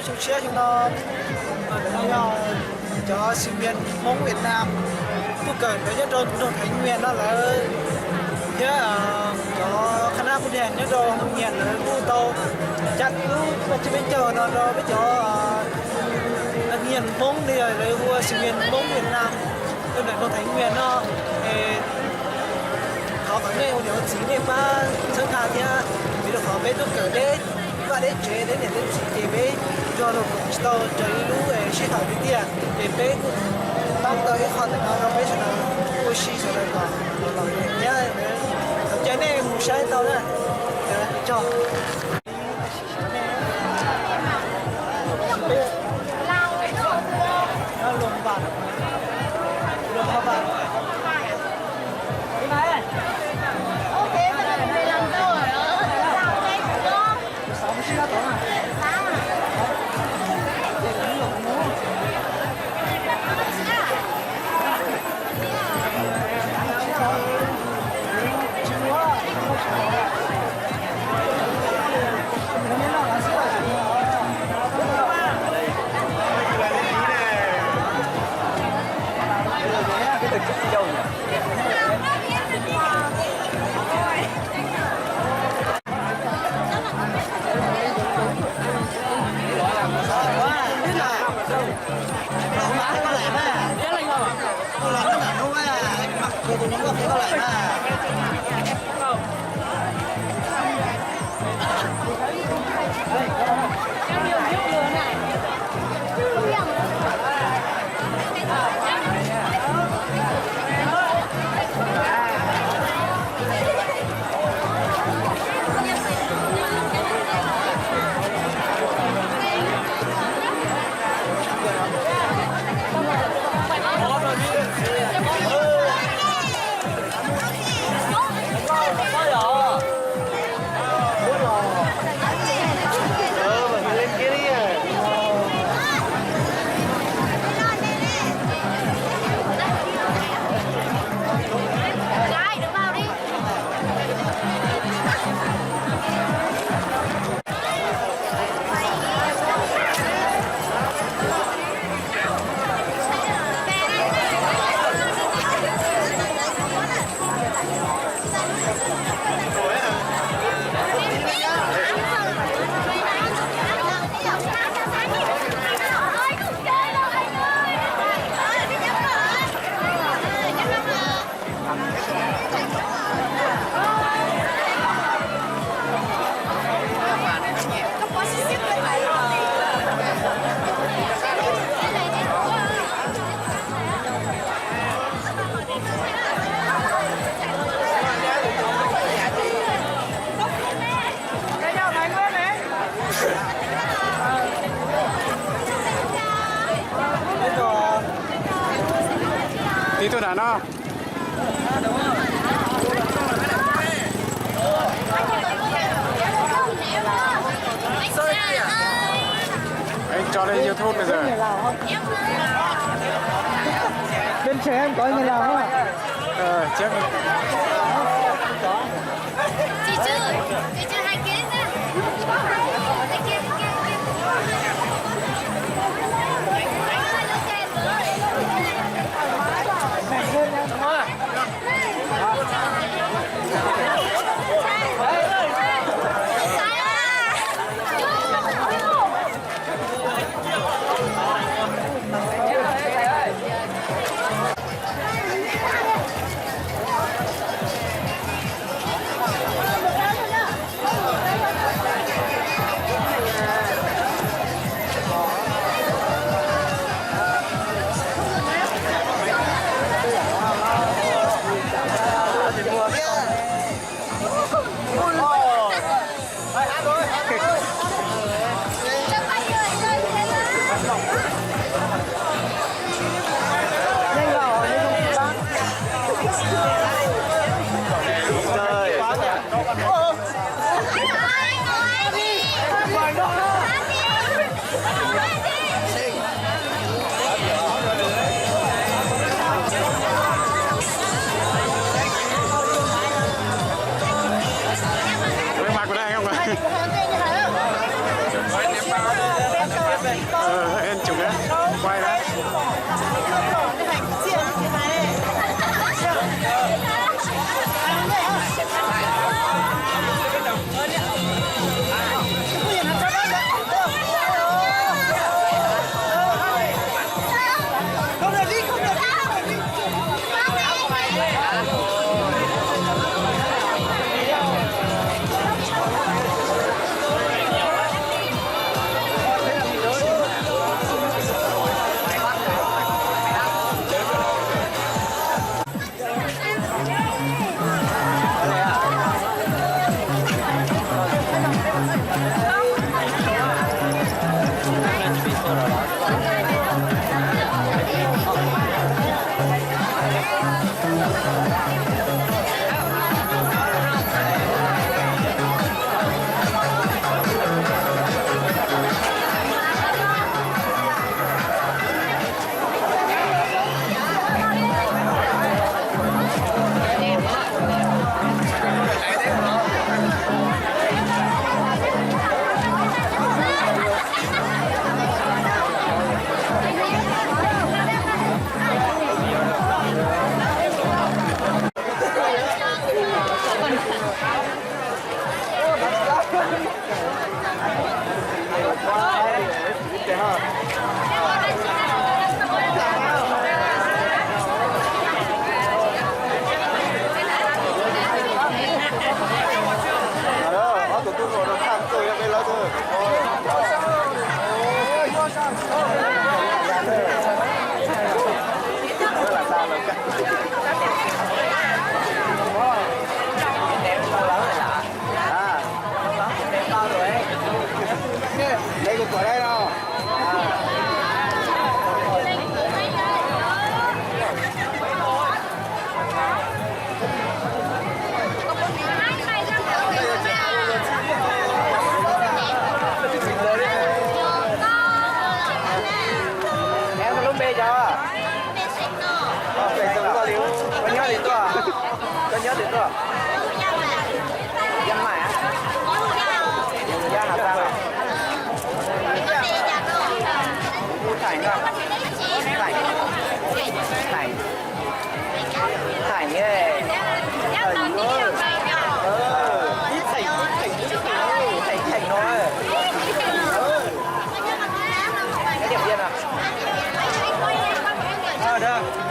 Xyoo tshiab xyoo no, yog cov sinh viên Hmoob Việt Nam tuaj kawm ntawv nyob rau nroog Thái Nguyên no lawv thiab cov khana pub dhees nyob rau Hmoob Nyias lawv kuj tau cab lub peb caug no rau peb cov Nyias Hmoob li lawv hu sinh viên Hmoob Việt Nam rau ntawm nroog Thái Nguyên no. Thov kom nej ua niam ua txiv nej pab txhawb tha thiab, vim rau qhov peb tuaj kawm deb vaj deb tsev deb niam deb txiv ces peb nco los kuj tsis tau raws li lub sij hawm tiag tiag, ces peb kuj tab tau ib qho ntawm no rau peb sawv daws ua si sawv daws kom los thiab. Thov caw nej mus saib tau na. Tso. Tib tug nram no. Tso lên YouTube bây giờ. Bên trẻ em có như nào không ạ? Ờ, chắc. Ơ, em chụp đấy. Quay đấy. Leej kuv tuam dai no. Lub npe cov? Koj nyob twg tuaj? Koj nyob twg tuaj? Yaj Maim. Yaj Has Tag. Ub, Thaim no. Thaim. Thaim. Thaim, Thaim. Ib Thaim, Thaim, Thaim no. Cái điểm yên à? Ờ, được.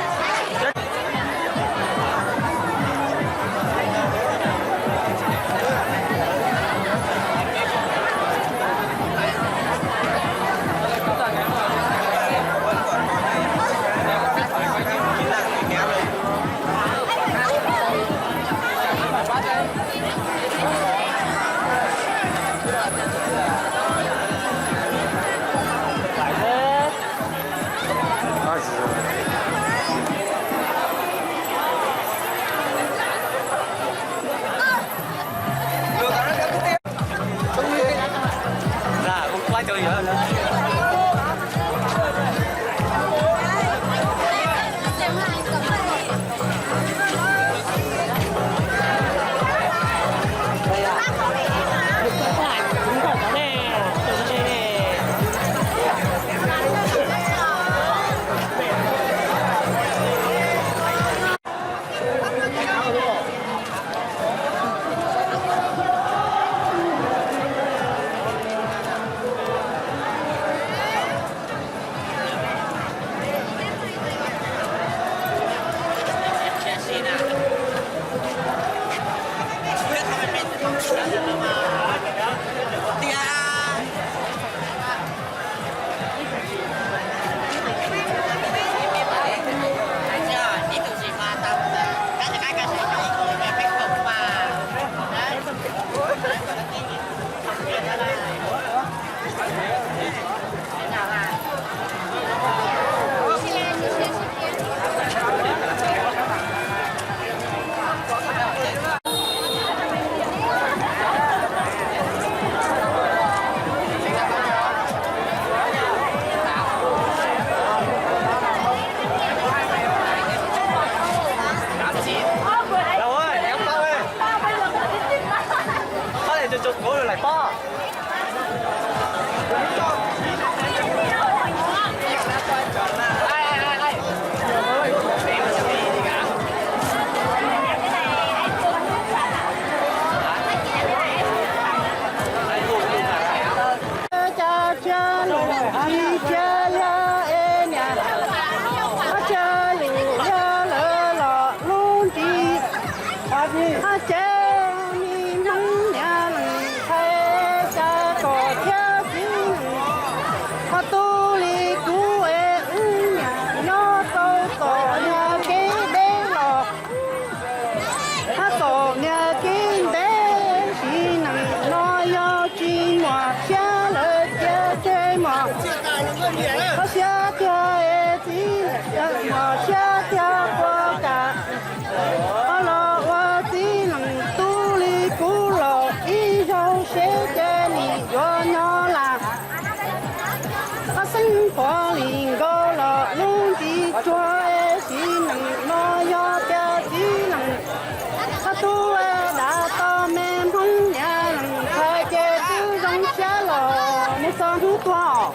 Cia li es niam, cia li yog lawv los lub nti, hab ces niam lees ntxhais, cas kom thiab txiv lees, ho tu li kuv es wb niam nyob tau tom niag kev deb los, hab tom niag kev ntev, txiv lees no yog tsis muaj siab lawm tiag ces muaj siab tiag es txiv, muaj siab tiag puas kam los ua txiv lees, tu li kuv los ib zaug seb ces nim yuav nyob lam. Hab xeeb pom li nkaus los lub nti tsuag, txiv lees no yog tias txiv lees, hab tub dav tau me Hmoob niam lees ntxhais ces twb zoo siab los mus txog hnub tuag.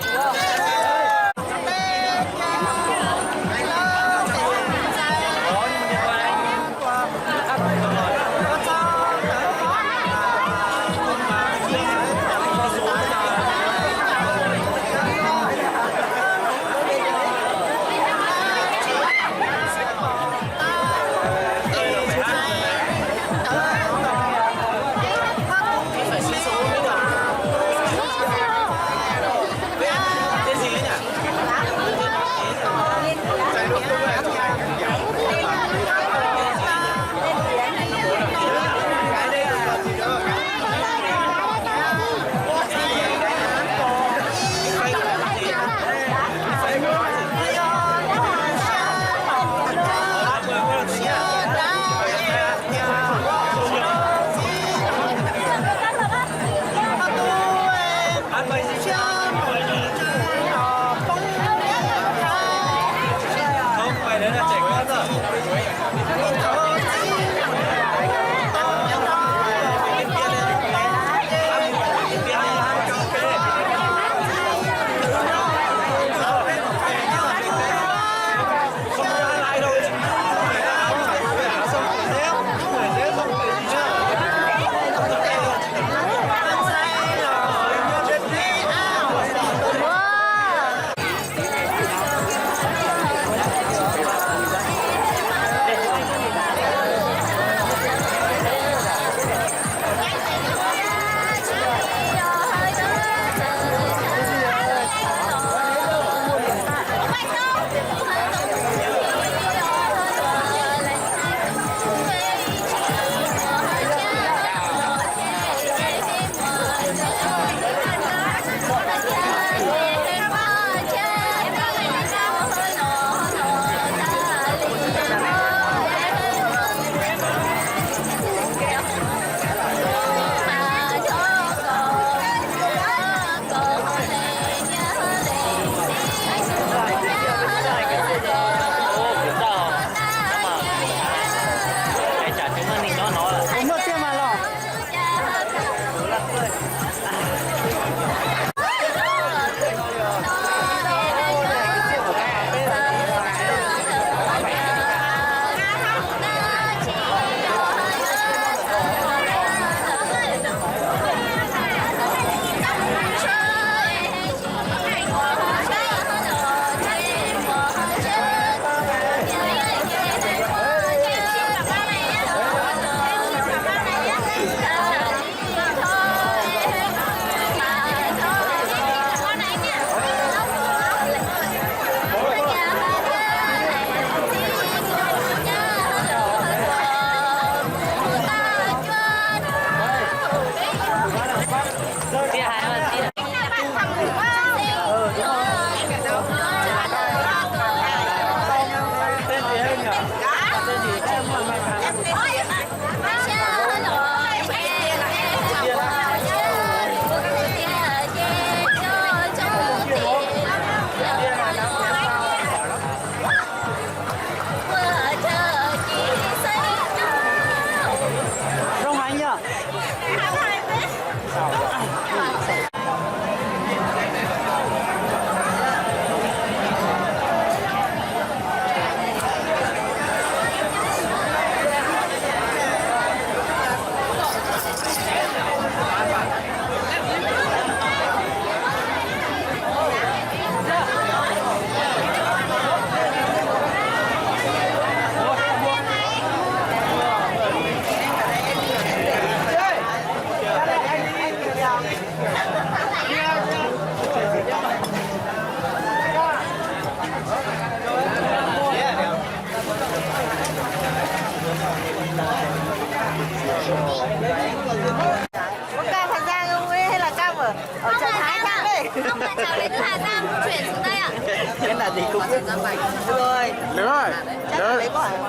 Lawv, lawv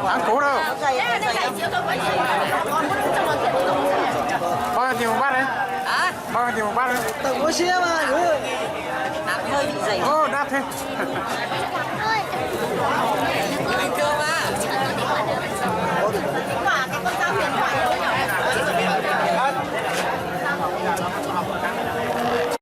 thab kuv na. Pab tig mus pab ne. Pab tig mus pab ne. Ub, dab thiab.